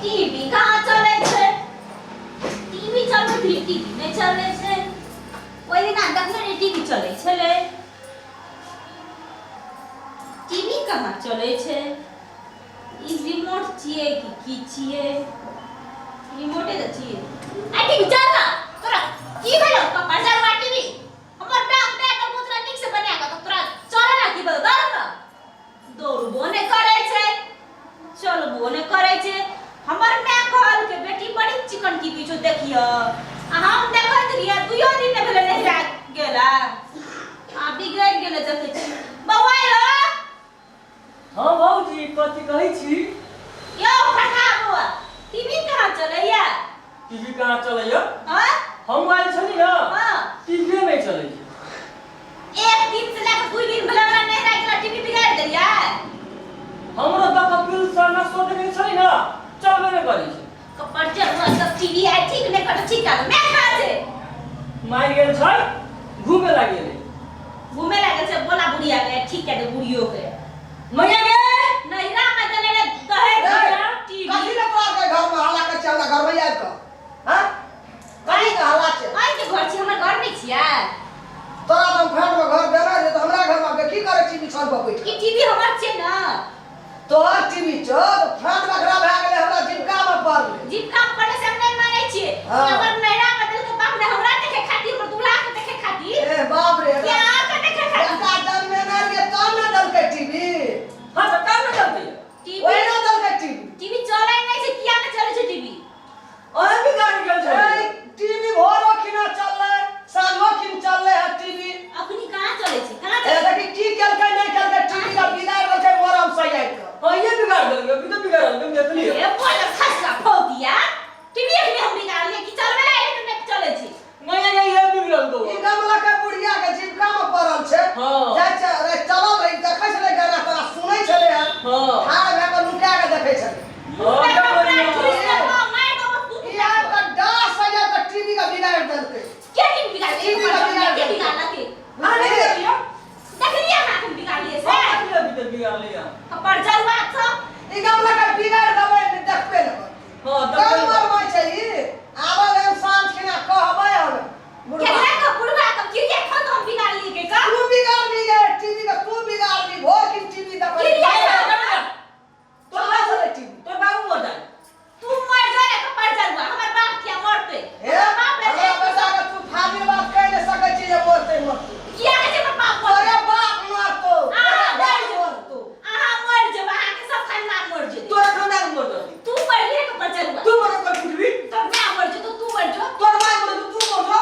TV कहाँ चलै छै? टीवी चलबै टीवी नहि चलै छै। ओहि दिना देखने रहियै टीवी चलै छलै। टीवी कहाँ चलै छै? ई रिमोट छियै कि की छियै? रिमोटे तऽ छियै। आ टीवी चल ना, तोरा की भेलौ? कपार जरवा टीवी हमर बाप दे के तोरा नीक से बना के तोरा चले ना की भेलौ? दौड़ ना, दौड़बो नहि करै छै, चलबो नहि करै छै। हमर माय कहलकै बेटी बड़ी चिकन टीवी छौ, देखियऽ। आ हम देखैत रहियै, दुइयो दिन नहि भेलै नहिरा गेला आ बिगड़ि गेलै। देखै छी बौआ यौ। हाँ भौजी, कथी कहै छी? यौ फटा बौआ, टीवी कहाँ चलैया? टीवी कहाँ चलैया? हाँ। हम आयल छली ना। हाँ। टीवी नहि चलै छै। एक दिन से लेके 2 दिन भेलै हमरा नहिरा गेला, टीवी बिगाड़ि देलियै। हमरो तऽ कपिल सर ना शो देखै छली ना, चलबे नहि करै छै। कपड़ जरुआ सब टीवी आइ ठीक नहि करत, ठीक कर। मैं खा छै। मारि गेल छै, घूमे लागि गेलै। घूमे लागल छै। बोला बुढ़िया के, ठीक कर दे बुढ़ियो के। मैया गे। नहिरा में देने रे दहेज ए, टीवी। कथी ले तोरा के घर में हल्ला कर छै हमरा घर में आबि कऽ? हैं, कथी के हल्ला छै? अहीं के घर छी, हमर घर नहि छियै? तोरा तऽ हम फ्लैट में घर देने रहियै तऽ हमरा घर में आबि कऽ की करै छी बिछौन पर बैठ ई टीवी हमर छियै ने। तोहर टीवी छौ तऽ फ्लैट बखरा भए गेलै, हमरा जीविका में पड़लै। जीविका में पड़ले से हम नहि मानै छियै। हाँ। हमर नहिरा में देलकै बाप ने हमरा देखे खातिर, हमर दूल्हा के देखे खातिर। ए बाप रे। के अहाँ के देखे खातिर। बेटा जन्मेने रहियै तब ने देलकै टीवी। हाँ तऽ काम नहि चलतै। टीवी ओहिना देलकै टीवी। टीवी चलै नहि छै। किया नहि चलै छै टीवी? अहें बिगाड़ गेल छै। ए, टीवी भोरो खिना चललै, साँझो खिन चललै है टीवी। अखनी कहाँ चलै छै? कहाँ ए चलै छै? देखी की केलकै नहि केलकै, टीवी के बिगाड़ देलकै मरम से आबि कऽ। हाँ, ये बिगाड़ देलकै, अभी तऽ बिगाड़ल हम देखलियै। ए बोल खसका फौदिया, टीवी अखनी हम बिगाड़लियै कि चलबै लागे तऽ नहि चलै छै? मैया गे, ये बिगड़ल तो। ई गमला के बुढ़िया के जीविका में पड़ल छै। हाँ। जाइ छै रे, चलल रही, देखै छलै गाना ताना सुनै छलै हन। हाँ। ठाढ़ भए कऽ नुका के देखै छलै। हाँ, हमरा बढ़िया। ठूस देबो, मारि देबो तू। ई आबि कऽ डास से आबि कऽ टीवी के बिगाड़ि देलकै। के टीवी बिगाड़लकै? टीवी के बिगाड़ि के देलकै। बिगाड़लकै? अहाँ नहि बिगाड़लियै? देखलियै अहाँ एखन बिगाड़लियै से? हाँ, देखलियै, अभी तऽ बिगाड़लियै। कपड़ जरुआ सब। ई गमला के बिगाड़ि देबै ने देखबे ने करतै। हाँ, देखबे कम ने। मरबै छै ई। आबऽ हम साँझ खिना कहबै हम बुढ़बा। केकरा के बुढ़वा के किरिया खा तो हम बिगाड़लियै के का? तू बिगाड़ली गे टीवी के, तू बिगाड़ली। भोर खिन टीवी देखै। किरिया खा। तोर चलै बाबू छलै टीवी। तोर बाबू मर जाए। तू मर जा रे कपड़ जरुआ, हमर बाप किया मरतै? हे, हमर बाप रे। हमरा बेटा के तू फाजिल बात कहि नहि सकै छी जे मरतै मरतै। किया कहै छै हमर बाप मरतै? तोरे बाप मरतौ। अहाँ तोरे मर बाप जेबै। मरतौ। अहाँ मर जेबै, अहाँके सब खानदान मर जेतै। तोरा खानदान मर जाती। तू मरली रे कपड़ जरुआ। तू मर कर कुटबी। तोर माय मर जेतौ, तू मर जो। तोर माय मर, तू मर जो।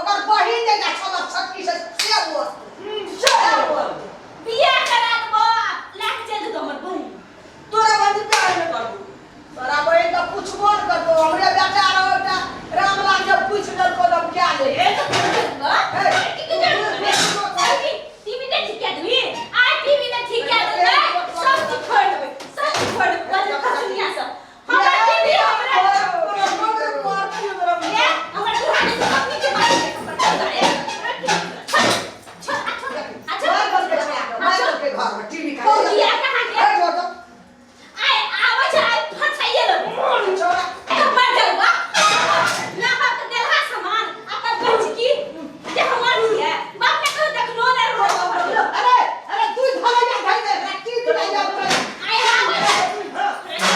ओकर बहिन जे छल छटकी से से मरतौ, से मरतौ। बियाह करा देबो, लए के चलि जेतौ हमर बहिन। तोरा बहिन प्यार नहि करबू। तोरा बहिन के पुछबो ने करतौ। हमरे बेटा रहो एकटा रामलाल, जब पूछि देलकौ तऽ हम क्या ले। ए तऽ टीवी नहि ठीक कए देबही? आइ टीवी नहि ठीक कए देबै, सब चीज छोड़ि देबै, सब चीज छोड़ि देबै। बजल खसनिया सब हमर टीवी हमरा ए हमर दूल्हा ने सब नीचे मारि के कपड़ ए छोड़ छोड़ अच्छा। मारि देलकै छोड़ा के, मारि देलकै घर में टीवी के। फौजिया कहाँ गेल? ए, जो तो। आइ आबै छै, आइ फसाइए लेबै। छोड़ा। मर जाऊगा ना बाप के देलहा सामान आ तब कहै छी कि जे हमर छियै। बाप ने कहियो देखलो नहि रहो। अरे अरे, तू धरैया धरि दे, की धरैया धरि। आइ आबै छै।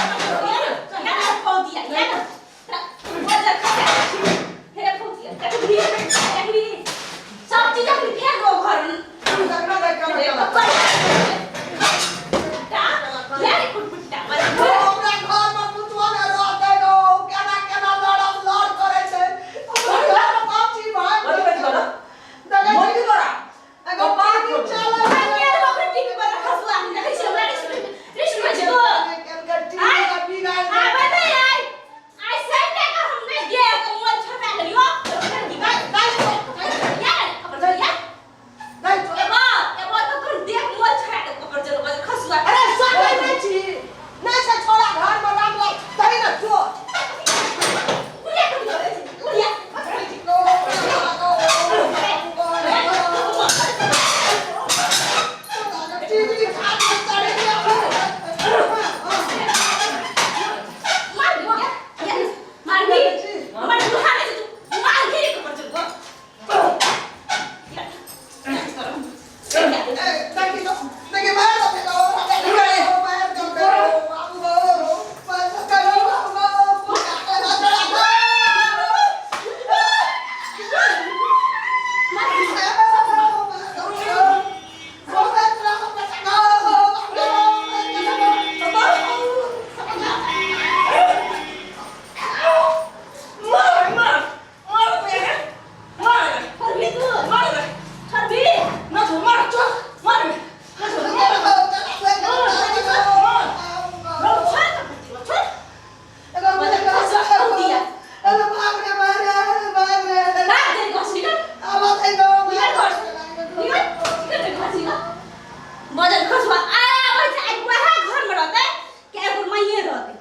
रहतै।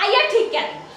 आइए ठीक कए देबै।